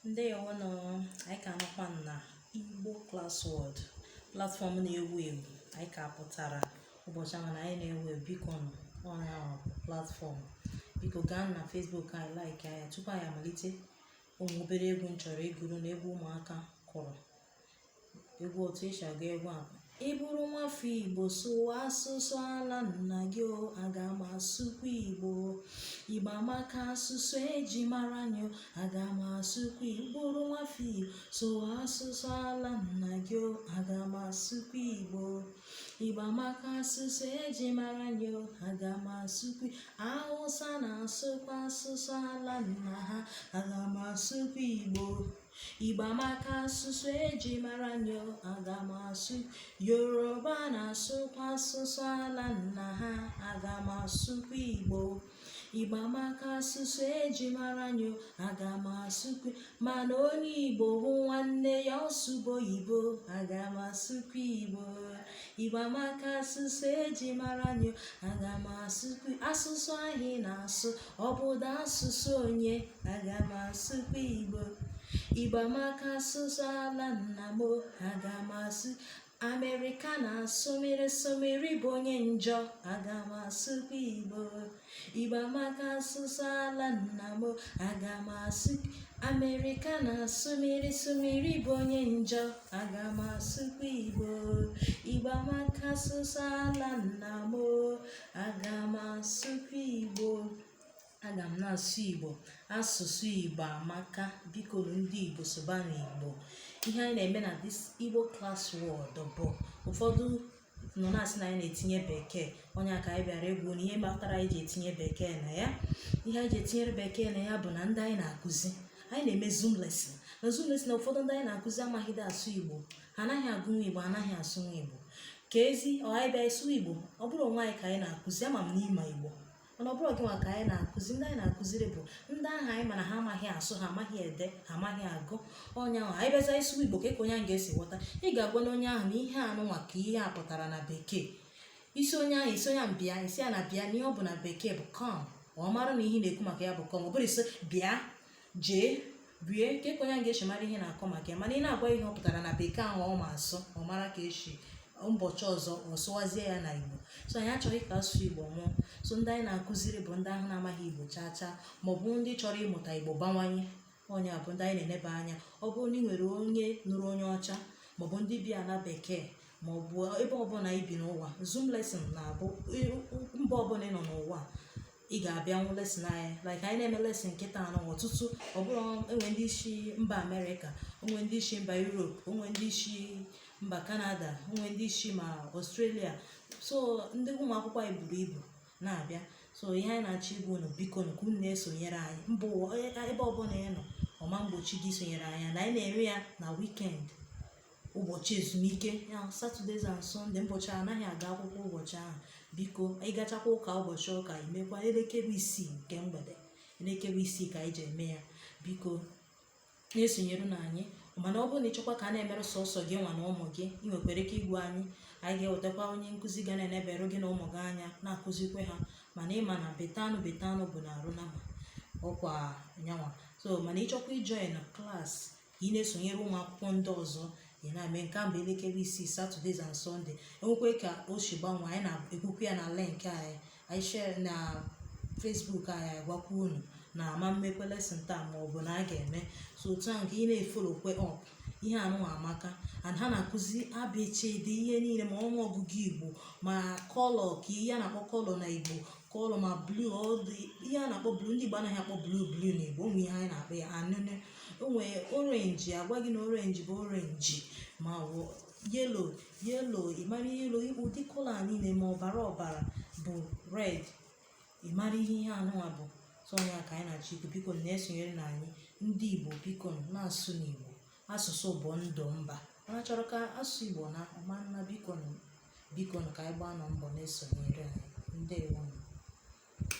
Ndewonụ. Anyị ka nọkwa na Igbo Class World platform na-ewu ewu. Anyị ka pụtara ụbọchị ahụ na anyị na-ewu ewu. Biko nụ, onye ahụ platform, biko gaa na Facebook anyị, like anya. Tupu anyị amalite, ụmụ obere egwu m chọrọ ịgụrụ na egwu ụmụaka kụrụ egwu, otu esi agụ egwu a bụ: "Ị bụrụ nwafọ Igbo, sụwa asụsụ ala nna gị o." Aga m asụkwa Igbo. Igbo amaka, asụsụ eji mara anyị o. Aga m asụkwa Igbo. Bụrụ nwafọ Igbo, sụwa asụsụ ala nna gị o. Aga m asụkwa Igbo. Igbo amaka, asụsụ eji mara anyị o. Aga m asụkwa. Hausa na-asụkwa asụsụ ala nna ha. Aga m asụkwa Igbo. Igbo amaka, asụsụ eji mara anyị o. Aga m asụ. Yoruba na-asụkwa asụsụ ala nna ha. Aga m asụkwa Igbo. Igbo amaka, asụsụ eji mara anyị o. Aga m asụkwa. Mana onye Igbo hụ nwanne ya, ọsụbo oyibo. Aga m asụkwa Igbo. Igbo amaka, asụsụ eji mara anyị o. Aga m asụkwa. Asụsụ ahụ ị na-asụ, ọ bụdo asụsụ onye? Aga m asụkwa Igbo. Igbo amaka, asụsụ ala nna m o. Aga m asụ. Amerịka na-asụ mmiri sụmiri bụ onye njọ. Aga m asụkwa Igbo. Igbo amaka, asụsụ ala nna m o. Aga m asụ. Amerịka na-asụ mmiri sụmiri bụ onye njọ. Aga m asụkwa Igbo. Igbo amaka, asụsụ ala nna m o. Aga m asụkwa Igbo. Aga m na-asụ Igbo. Asụsụ Igbo amaka. Biko ndị Igbo, sụba n'Igbo. Ihe anyị na-eme na this Igbo Class World bụ, ụfọdụ nọ na-asị na anyị na-etinye Bekee. Onye a ka anyị bịara egwu na ihe kpatara anyị ji etinye Bekee na ya. Ihe anyị ji etinyere Bekee na ya bụ na ndị anyị na-akụzi, anyị na-eme Zoom lesson. Na Zoom lesson na ụfọdụ ndị anyị na-akụzi amaghịdị asụ Igbo. Ha anaghị agụnwu Igbo, anaghị asụnwu Igbo. Ka ezi ọ anyị bịa ịsụ Igbo, ọ bụrụ onwe anyị ka anyị na-akụzi. Ama m n'ịma Igbo, mana ọ bụrụ gị nwa ka anyị na-akụzi. Ndị anyị na-akụziri bụ ndị ahụ anyị mana ha amaghị asụ, ha amaghị ede, ha amaghị agụ. Onye ahụ anyị bịaza ịsụ Igbo, ka onye ahụ ga-esi ghọta? Ị ga-agwa na onye ahụ na ihe anụnwa ka ihe a pụtara na Bekee. Isi onye ahụ, isi onye ahụ bịa, isi ya na bịa, na ihe ọ bụ na Bekee bụ "come". Ọ mara na ihe na-ekwu maka ya bụ "come". Ọ bụrụ isi bịa, jee, rie, ka onye ahụ ga-esi mara ihe na-akọ maka ya? Mana ị na-agwa ihe ọ pụtara na Bekee ahụ ọ ma asụ, ọ mara ka esi ụbọchị ọzọ ọ sụwazie ya na Igbo. So anyị achọghị ka asụsụ Igbo nwụọ. So ndị anyị na-akụziri bụ ndị ahụ na-amaghị Igbo chaa chaa, maọbụ ndị chọrọ ịmụta Igbo bawanye. Onye a bụ ndị anyị na-eneba anya. Ọ bụrụ na ị nwere onye nụrụ onye ọcha, maọbụ ndị bi ala Bekee, maọbụ ebe ọbụla ị bi n'ụwa, Zoom lesson na-abụ mba ọbụla ị nọ n'ụwa, ị ga-abịanwu lesson anyị. Like anyị na-eme lesson nkịta anọ, ọtụtụ ọ bụrụ enwe ndị isi mba Amerịka, onwe ndị isi mba Europe, onwe ndị isi mba Canada, onwe ndị isi ma Australia. So ndị ụmụ akwụkwọ anyị buru ibu na-abịa. So ihe anyị na-achọ igbu unu, biko ka unu na-esonyere anyị. Mba ụwa, ebe ọbụla ị nọ, ọma mgbochi gị sonyere anyị. Na anyị na-eme ya na weekend, ụbọchị ezumike ya, Saturdays and Sunday, ụbọchị anaghị aga akwụkwọ ụbọchị ahụ. Biko, ịgachakwa ụka ụbọchị ụka, imekwa elekere 6 nke mgbede, elekere 6 ka anyị ji eme ya. Biko na-esonyere na anyị. Mana ọ bụrụ na ịchọkwa ka a na-emerụ sọsọ gị nwa na ụmụ gị, ị nwekwara ike igwu anyị. Anyị ga-ewetakwa onye nkụzi ga na-enebere gị na ụmụ gị anya, na-akụzikwe ha. Mana ịma na betanụ betanụ bụ na arụ nama ọkwa nyanwa. So mana ịchọkwa ijoin na class, ka ị na-esonyere ụmụ akwụkwọ ndị ọzọ, ị na-eme nke a mgbe elekere 6, Saturdays and Sunday. Enwekwe ka o si gbanwee, anyị na-ekwukwu ya na link anyị, anyị share na Facebook anyị. Agwakwa unu na ama mmekwe lesson taa, ma ọ bụ na a ga-eme. So otu ahụ ka ị na-efollowkwe up. Ihe anụnwa amaka, and ha na-akụzi abịchịdị, ihe niile, ma ọnụọgụgụ Igbo, ma colour, ka ihe a na-akpọ colour na Igbo, colour ma blue, ọ dị ihe a na-akpọ blue. Ndị Igbo anaghị akpọ blue blue n'Igbo. Onwe ihe anyị na-akpọ ya, anụnụ. Onwe orange, agwa gị na orange bụ orange, ma ọ bụ yellow, yellow, ịmara yellow. Ụdị colour a niile, ma ọbara ọbara bụ red, ịmara ihe ihe anụnwa bụ. So onye ka anyị na-achọ ikwu, biko na-esonyere na anyị. Ndị Igbo, biko na-asụ n'Igbo. Asụsụ bụ ndụ mba. Mana chọrọ ka asụsụ Igbo na ọma nna. Biko, biko, ka anyị gbaa nọ mbọ na-esonyere anyị. Ndewo.